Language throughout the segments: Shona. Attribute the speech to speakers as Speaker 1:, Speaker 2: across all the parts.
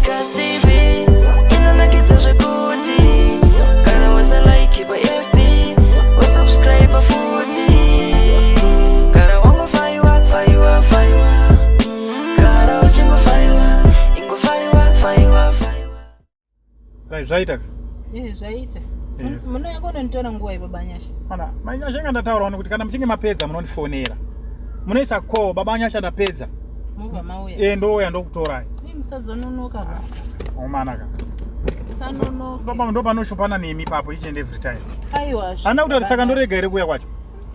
Speaker 1: Cash TV inonakidza zvekuti kana wasalike paFB wasubscribe futi kana wangofaiwa faiwa faiwa kana uchingofaiwa ingofaiwa faiwa faiwa.
Speaker 2: Right, zvaita ka?
Speaker 3: Eh, zvaita.
Speaker 2: Yes.
Speaker 3: Munouya kunonditora nguva ipo Banyasha.
Speaker 2: Mana, mai Nyasha inga ndataura wani kuti kana muchinge mapedza munondifonera. Munoisa call baba Nyasha ndapedza.
Speaker 3: Mobva mauya.
Speaker 2: Eh, ndouya ndokutorai.
Speaker 3: Ii, Musazononoka ba.
Speaker 2: Omana ka.
Speaker 3: Musanonoka.
Speaker 2: Baba ndo panoshupana nemi ipapo each and every time.
Speaker 3: Aiwa.
Speaker 2: Hana kuti saka ndorega here kuuya kwacho.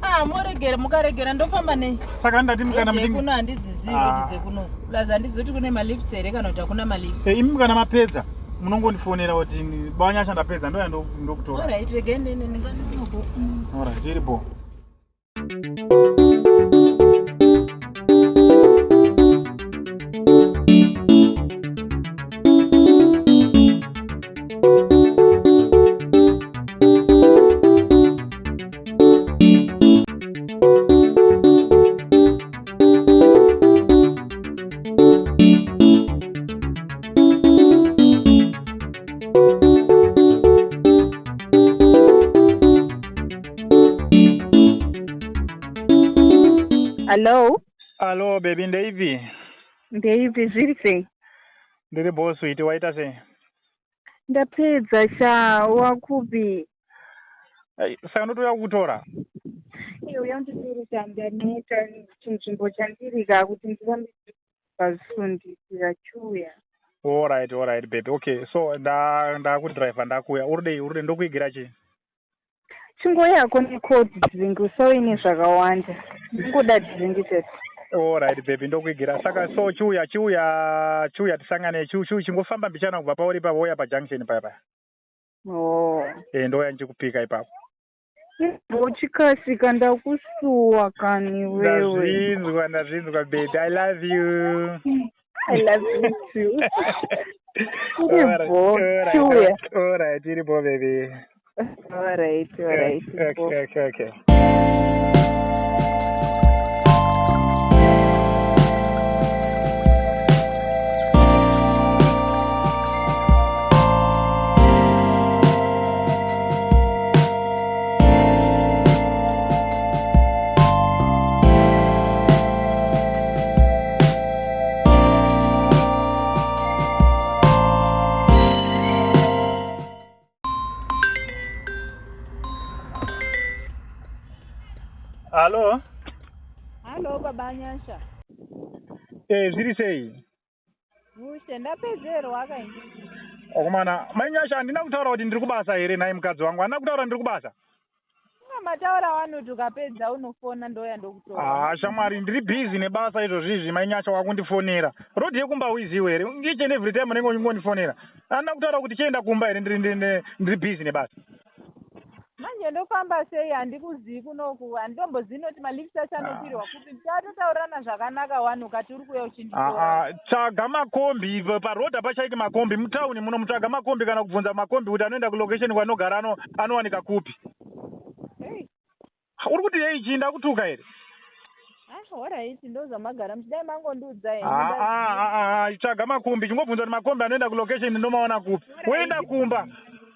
Speaker 3: Ah, moregera mukaregera ndofamba nei?
Speaker 2: Saka ndati kana muchinge
Speaker 3: kuno handidzizivi
Speaker 2: Ah.
Speaker 3: kuti dzekuno. Plus handizivi kuti kune malifts here kana kuti hakuna malifts.
Speaker 2: Eh, imi kana mapedza munongondifonera kuti baba Nyasha ndapedza ndouya ndokutora.
Speaker 3: Alright, regai ndiende ndinganoko.
Speaker 2: Alright, iri bho.
Speaker 4: Hello,
Speaker 2: Hello baby, ndeipi?
Speaker 4: ndeipi zviri sei?
Speaker 2: Ndiri bho sweet, waita sei?
Speaker 4: Ndapedza sha wakupi?
Speaker 2: Ai, Saka ndotouya kukutora.
Speaker 4: Iwe uya unditoresa ndaneta chinzvimbo chandiri ka kuti ndirambe pazvisundisira chiuya.
Speaker 2: Alright, alright baby. Okay, so nda ndakudriver ndakuya. Uri dei, uri dei ndokuigira chii?
Speaker 4: Chingoyako necold drink usauye nezvakawanda. Ndingoda drink chete.
Speaker 2: Alright baby, ndokuigira. Saka so chiuya, chiuya, chiuya tisangane, chiu chiu chingofamba mbichana kubva pauri ipapo wouya pajunction paya paya.
Speaker 4: Oh.
Speaker 2: Eh, ndouya ndichikupika ipapo.
Speaker 4: Uchikasika ndakusuwa kani wewe.
Speaker 2: Ndazvinzwa, ndazvinzwa baby. I love you.
Speaker 4: I love you too. Uri
Speaker 2: Alright,
Speaker 4: bho,
Speaker 2: alright,
Speaker 4: chiuya.
Speaker 2: Alright, iri bho baby.
Speaker 4: Alright, alright.
Speaker 2: Okay, okay, okay. Hello?
Speaker 4: Hello baba Nyasha.
Speaker 2: Eh, zviri sei?
Speaker 4: Mushe ndapedzerwa kai.
Speaker 2: Okomana, mai Nyasha handina kutaura kuti ndiri kubasa here nhai mukadzi wangu? Handina kutaura ndiri kubasa.
Speaker 4: Inga mataura wani kuti ukapedza unofona ndouya ndokutora.
Speaker 2: Ah, shamwari, ndiri busy nebasa izvozvizvi mai Nyasha wakundifonera. Road yekumba uiziwe here? Each and every time unenge uchingondifonera. Handina kutaura kuti chienda kumba here ndiri ndiri ndiri busy nebasa.
Speaker 4: Manje ndofamba sei handikuzii kunoku handitombozivi noti malifts acho anokwirwa kupi. Tatotaurirana zvakanaka wani ukati uri kuuya uchinditora.
Speaker 2: Ah, ah, tsvaga makombi paroad hapachaiki makombi mutauni muno mutsvaga makombi kana kubvunza makombi kuti anoenda kulocation kwanogara ano, anowanika kupi.
Speaker 4: Hey,
Speaker 2: Uri kuti yei chii ndakutuka here?
Speaker 4: ah, alright ndozvamagara muchidai mangondiudza henyu.
Speaker 2: Ah, ah, ah, ah, tsvaga makombi chingobvunza kuti makombi anoenda kulocation ndomaona kupi. Woenda kumba.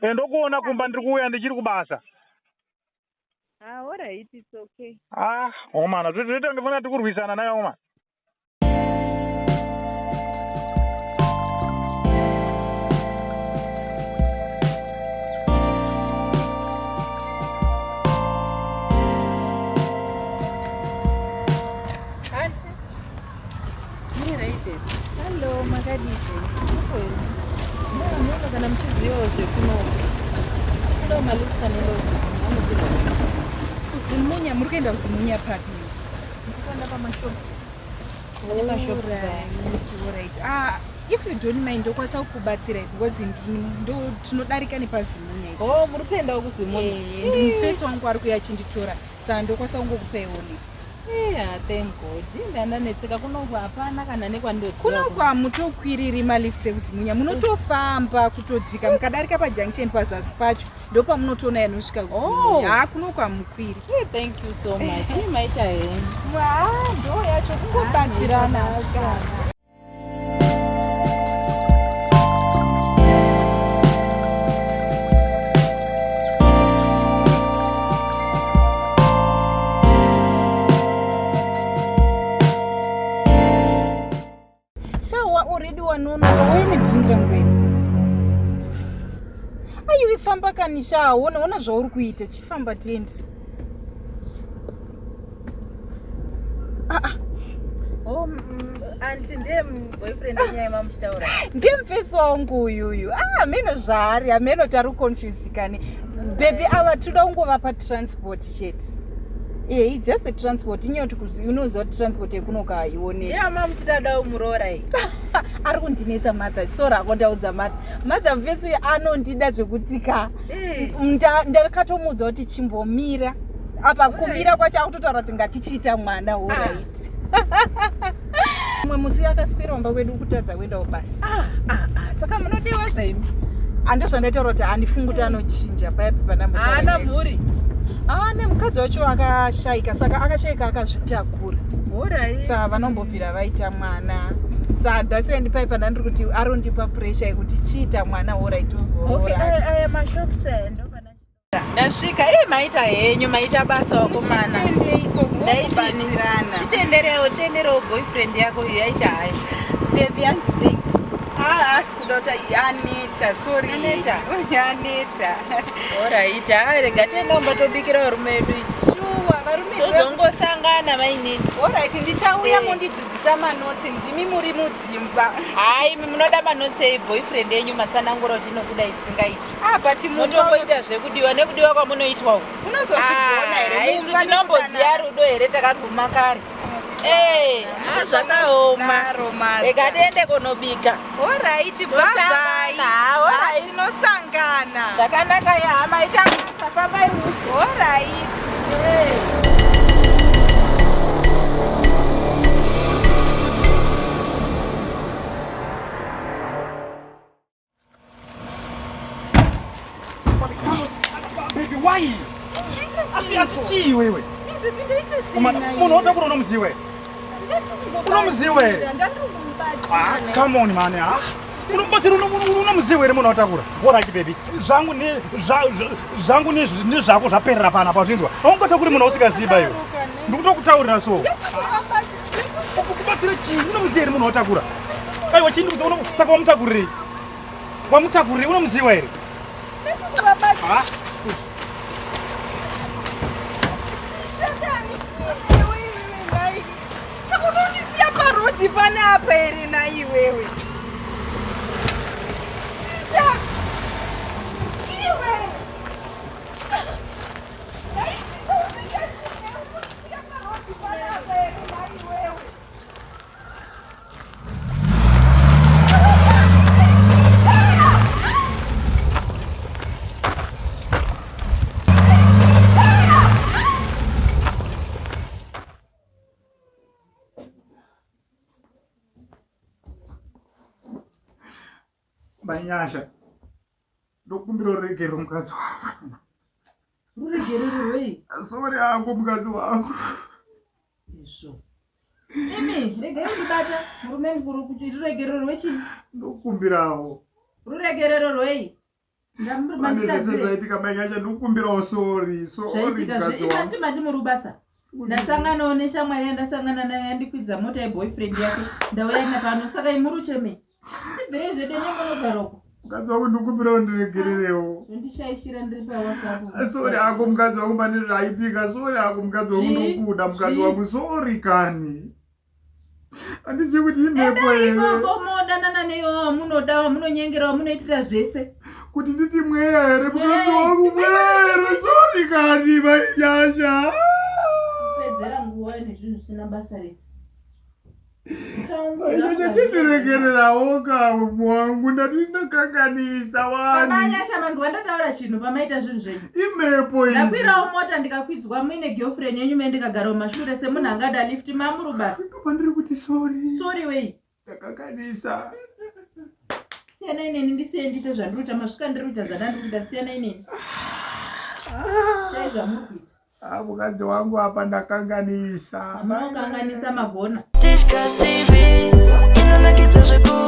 Speaker 2: Eh, ndokuona kumba ndiri kuuya ndichiri kubasa.
Speaker 4: Ah, alright, it's okay.
Speaker 2: Ah, omana, zvoita ndifuna tikurwisana naye omana.
Speaker 3: Auntie. Muri right here?
Speaker 4: Hello, makadii zvenyu?
Speaker 3: Muko here? Munoona kana muchizivawo zvekuno. Kuno malifts anoenda kuZimunya anokwirwa kupi?
Speaker 5: Kuzimunya, muri kuenda kuZimunya papi?
Speaker 3: Ndikuenda pamashops. Pane mashops paya.
Speaker 5: Alright, alright. Ah, if you don't mind ndokwanisa kukubatsirai because ndo tinodarika nepaZimunya isu.
Speaker 3: Oh, muri kutoendawo kuZimunya.
Speaker 5: Eh, ndimufesi wangu ari kuuya achinditora saka ndokwanisa kungokupaiwo lift.
Speaker 3: Yeah, thank God. Ndandanetseka kunoku hapana kana nekwandoziva.
Speaker 5: Kunoku hamutokwiriri malift ekuZimunya, munotofamba kutodzika mukadarika pajunction pazasi pacho ndopamunotoona yanosvika kuZimunya.
Speaker 3: Oh.
Speaker 5: Haa kunoku hamukwiri.
Speaker 3: Eh, thank you so much. Ii, maita henyu.
Speaker 5: Haa ndo yacho kungobatsirana asikana. Wakanonoka uye nedrink rangu here? Aiwe famba kani sha, ona ona zvauri kuita, chifamba tiende. Ah ah.
Speaker 4: Oh, aunty ndiye boyfriend yenyaya mamuchitaura.
Speaker 5: Ndiye mufesi wangu uyuyu. Ah, hameno zvaari, hameno tari kuconfusikani. Baby ava toda kungovapa transport chete. Eh, just the transport inyaya kuti unoziva kuti transport yekunoka haioneki.
Speaker 4: Ndiye mamuchitadawo muroora iyi.
Speaker 5: Ari kundinetsa mother, sorry hako ndaudza mother. Mother mufesi uyu anondida zvekuti ka.
Speaker 4: Eh.
Speaker 5: Ndakatomuudza kuti chimbomira. Apa kumira kwacho akutotaura kuti ngatichiita mwana alright. Mumwe musi akaswera kumba kwedu kutadza kuendawo basa.
Speaker 4: Ah, ah, ah. Saka munodiwa zvaimi.
Speaker 5: Ando zvandaitaura kuti handifungi kuti anochinja paya panambotaura.
Speaker 4: Haana mhuri.
Speaker 5: Ah, nemukadzi wacho akashaika saka akashaika akazvitakura.
Speaker 4: Alright.
Speaker 5: Saka vanombobvira vaita mwana. Saka that's why ndipai pandandiri kuti arondipa pressure yekuti chiita mwana alright
Speaker 4: Okay,
Speaker 5: tozoroora.
Speaker 4: aya aya mashops aya ndopana. Ndasvika, eh maita henyu, maita basa wakomana.
Speaker 5: Chitendeiko
Speaker 4: Ndaitini?
Speaker 5: kubatsirana.
Speaker 4: Titenderewo, tenderewo boyfriend yako iyo yaita hayi.
Speaker 5: Baby hanzi thanks. Ah, asi kuda kuti aneta, sorry.
Speaker 4: Aneta?
Speaker 5: Aneta.
Speaker 4: Alright, hayi rega tiende kumba tobikira varume vedu isu.
Speaker 5: Shuwa varume
Speaker 4: Tozongosangana mainini.
Speaker 5: Alright, ndichauya
Speaker 4: Eh.
Speaker 5: mondidzidzisa manotsi ndimi muri mudzimba.
Speaker 4: Hayi, imi munoda manotsi ei boyfriend yenyu matsanangura kuti inokuda isingaiti.
Speaker 5: Ah, but mumba
Speaker 4: Motomboita zvekudiwa nekudiwa kwamunoitwa uku.
Speaker 5: unozozvigona here?
Speaker 4: Isu
Speaker 5: Mumba
Speaker 4: tinomboziya rudo here takaguma kare. Eh, ah, zvakaoma.
Speaker 5: Naro, mother.
Speaker 4: Rega tiende kunobika.
Speaker 5: Alright, bye bye.
Speaker 4: Tosangana, alright.
Speaker 5: Ah, tinosangana.
Speaker 4: Zvakanaka ya maita basa fambai mushe.
Speaker 5: Alright.
Speaker 4: Eh.
Speaker 2: Baby, why? Asi asi chii wewe? Munhu wotakura unomuziva here? Unomuziva here? Ah, come on man. Ah. Unomubatsira unomuziva here munhu watakura? Alright baby. Zvangu ne zvangu ne nezvako zvaperera pana pazvinzwa. Haungatakuri munhu wausingaziva iwe. Ndikutokutaurira so. Kubatsira chii? Unomuziva here munhu watakura? Aiwa chii ndikuti saka wamutakurirei? Wamutakurirei unomuziva here? Ah.
Speaker 5: Saka unondisiya parodi panapa here naiwewe? Ticha! Iwe! Unondisiya parodi panapa here naiwewe?
Speaker 2: Manyasha. Ndokumbira uregerero mukadzi wangu.
Speaker 3: Ruregerero rwei?
Speaker 2: Sorry hako mukadzi wangu.
Speaker 3: Izvo. Imi, regai kundibata murume mukuru kuti ruregerero rwechii?
Speaker 2: Ndokumbirawo.
Speaker 3: Ruregerero rwei?
Speaker 2: Pane zvese zvaitika Manyasha ndokumbirawo sorry. Sorry
Speaker 3: Zvaitika
Speaker 2: mukadzi wangu.
Speaker 3: zve mati muri kubasa. Ndasanganawo neshamwari yandasangana nayo yandikwidza mota yeboyfriend yake ndauya napano saka imuri uchemei. Ndibvirei zvedu nemunogara uko.
Speaker 2: Mukadzi wangu ndokumbirawo ndiregererewo.
Speaker 3: Ndondishaishira ndiri paWhatsApp.
Speaker 2: Sorry hako mukadzi wangu pane zvaitika. Sorry hako mukadzi wangu
Speaker 3: Zvii?
Speaker 2: ndokuda mukadzi
Speaker 3: Zvii?
Speaker 2: wangu. Sorry kani. Handizivi kuti imhepo here.
Speaker 3: Ikoko modanana neiwo wamunoda wamunonyengera wamunoitira zvese.
Speaker 2: Kuti nditi mweya here mukadzi
Speaker 3: Hey.
Speaker 2: wangu mweya here. Sorry kani Manyasha.
Speaker 3: Kupedzera nguva nezvinhu zvisina basa rese.
Speaker 2: Manyasha chindiregererawo ka wangu ndati ndinokanganisa wani.
Speaker 3: Baba manzwa ndataura chinhu pamaita zvinhu zvenyu.
Speaker 2: Imhepo idzi.
Speaker 3: Ndakwirawo mota ndikakwidzwa muine girlfriend yenyu me ndikagara mumashure semunhu angada lift mamuri basa.
Speaker 2: Ndopandiri kuti sorry.
Speaker 3: Sorry wei.
Speaker 2: Ndakakanganisa.
Speaker 3: Siyanai neni ndisiye ndiite zvandiri kuita masvika ndiri kuita zvandandiri kuita siyanai neni. Dai zvamuri kuita.
Speaker 2: Ah, mukadzi wangu apa ndakanganisa.
Speaker 3: Munokanganisa magona.
Speaker 1: Tishkas TV inonakidza zvekuti.